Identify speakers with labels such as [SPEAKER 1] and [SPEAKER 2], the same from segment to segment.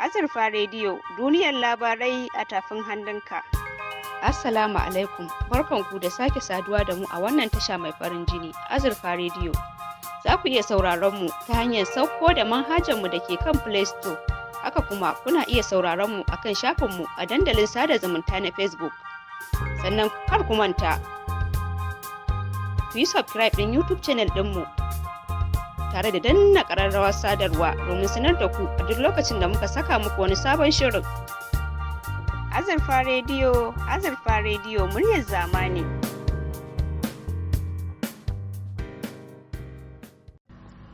[SPEAKER 1] Azurfa Rediyo, duniyar labarai a tafin hannunka. Assalamu alaikum, barkanku da sake saduwa da mu a wannan tasha mai farin jini, Azurfa Rediyo. Za ku iya sauraron mu ta hanyar sauko da manhajarmu da ke kan Play Store. Haka kuma kuna iya sauraron mu a kan shafinmu a dandalin sada zumunta na Facebook. Sannan kar ku manta, ku yi subscribe ɗin YouTube channel ɗinmu tare da danna ƙararrawar sadarwa domin sanar da ku a duk lokacin da muka saka muku wani sabon shirin. Azurfa Rediyo, Azurfa Rediyo, muryar zamani.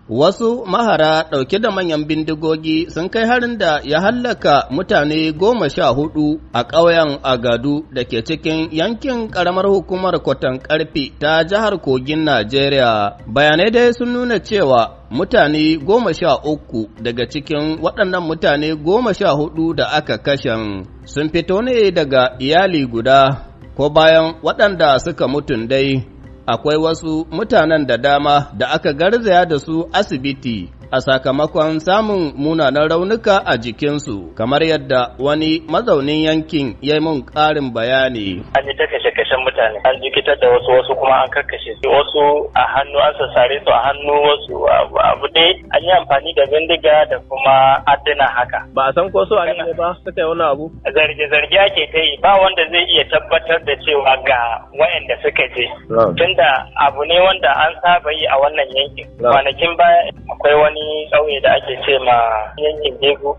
[SPEAKER 2] Wasu mahara ɗauke da manyan bindigogi sun kai harin da ya hallaka mutane 14 a ƙauyen Agadu da ke cikin yankin ƙaramar hukumar Kwatan Ƙarfe ta jihar Kogin Najeriya. Bayanai dai sun nuna cewa mutane 13 daga cikin waɗannan mutane 14 da aka kashe sun fito ne daga iyali guda, ko bayan waɗanda suka mutun dai. Akwai wasu mutanen da dama da aka garzaya da su asibiti a sakamakon samun munanan raunuka a jikinsu, kamar yadda wani mazaunin yankin ya yi mun ƙarin bayani.
[SPEAKER 3] An yi ta kashe-kashen mutane, an jikitar da wasu, wasu kuma an karkashe su, wasu a hannu an sassare su a hannu, wasu abu dai an yi amfani da bindiga da kuma adduna haka.
[SPEAKER 4] Ba a san ko su ne ba suka yi wani abu?
[SPEAKER 3] Zarge-zarge ake ta yi, ba wanda zai iya tabbatar da cewa ga waɗanda suka je. Tunda abu ne wanda an saba yi a wannan yankin. Kwanakin baya akwai wani ƙauye da ake ce ma yankin Begu,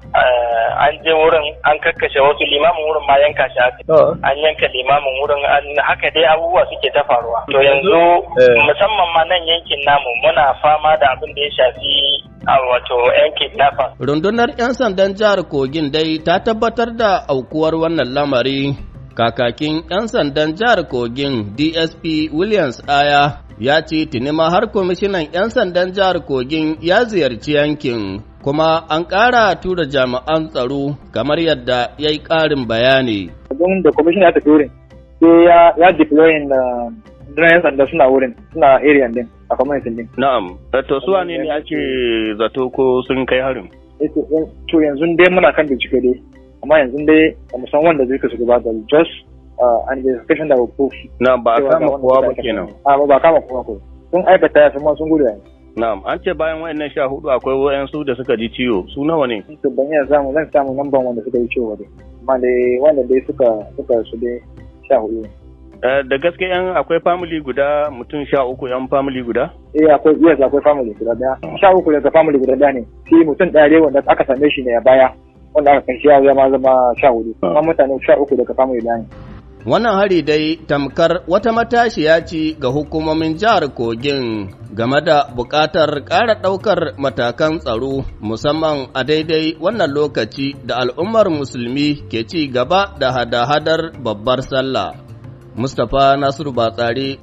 [SPEAKER 3] an je wurin an kakkashe wasu, limamin wurin ma yanka shi aka. An yanka limamin wurin, haka dai abubuwa suke ta faruwa. To yanzu musamman ma nan yankin namu muna fama da abin da ya shafi wato yan kidnappers.
[SPEAKER 2] Rundunar 'yan sandan jihar Kogin dai ta tabbatar da aukuwar wannan lamari. Kakakin 'yan sandan jihar Kogin DSP Williams Aya ya ce tuni ma har kwamishinan 'yan sandan jihar Kogin ya ziyarci yankin, kuma an ƙara tura jami'an tsaro kamar yadda ya yi ƙarin bayani.
[SPEAKER 5] Don da kwamishinan ya tafi wurin, sai ya deploying rundunar 'yan sanda suna wurin, suna area din, a community din.
[SPEAKER 4] Na'am, to su wane ne ake zato ko sun kai harin?
[SPEAKER 5] To yanzu dai muna kan bincike dai. Amma yanzu dai ba mu san wanda zai kasu ba da just an investigation that will prove.
[SPEAKER 4] Na ba a kama kowa ba kenan.
[SPEAKER 5] A ba kama kowa ko. Sun aikata ya sun sun gudu yanzu.
[SPEAKER 4] Na'am, an ce bayan wayannan 14 akwai wayansu da suka ji ciwo, su nawa ne?
[SPEAKER 5] To ban iya samu, zan samu namban wanda suka ji ciwo ba dai. Amma dai wanda dai suka su dai 14 ne.
[SPEAKER 4] Da gaske yan akwai family guda mutum 13 yan family guda?
[SPEAKER 5] Eh akwai, yes, akwai family guda daya. 13 daga family guda daya ne. Shi mutum ɗaya dai wanda aka same shi ne a baya. Wanda aka kai ya ma zama 14. Amma mutane 13 daga family ɗaya ne.
[SPEAKER 2] Wannan hari dai tamkar wata matashiya ce ga hukumomin jihar Kogin game da buƙatar ƙara ɗaukar matakan tsaro musamman a daidai wannan lokaci da al'ummar musulmi ke ci gaba da hada-hadar babbar sallah. Mustapha Nasiru Batsari,